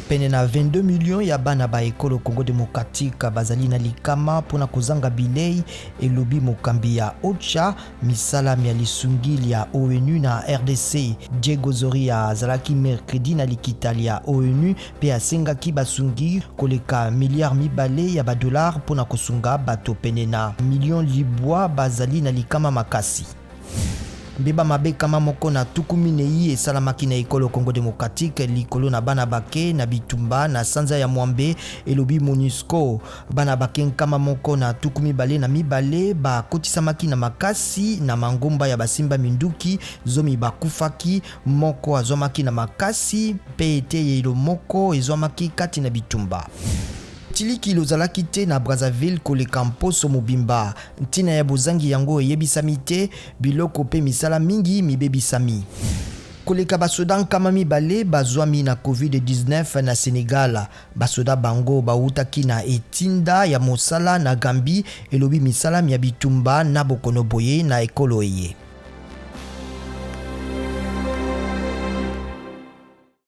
Pene na 22 millions ya bana ba ekolo Congo democratique bazali na likama mpo na kozanga bilei, elobi mokambi ya OCHA, misala mya lisungi lya ONU na rdc. Diego Zorrilla azalaki mercredi na likita lya ONU mpe asengaki basungi koleka milliards mibale ya ba dollars mpo na kosunga bato pene na million libwa bazali na likama makasi. Mbeba mabe 140 esalamaki na ekolo Congo democratique likolo na bana bake na bitumba na sanza ya mwambe, elobi Monusco. Bana bake 122 bakotisamaki na makasi na mangomba ya basimba minduki, zomi bakufaki, moko azwamaki na makasi mpe eteyelo moko ezwamaki kati na bitumba. Tiliki lozalaki te na Brazzaville koleka mposo mobimba. Ntina ya bozangi yango eyebisami te, biloko mpe misala mingi mibebisami. Koleka basoda 200 bazwami na Covid-19 na Senegal. Basoda bango bawutaki na etinda ya mosala na Gambie, elobi misala mya bitumba na bokono boye na ekolo eye.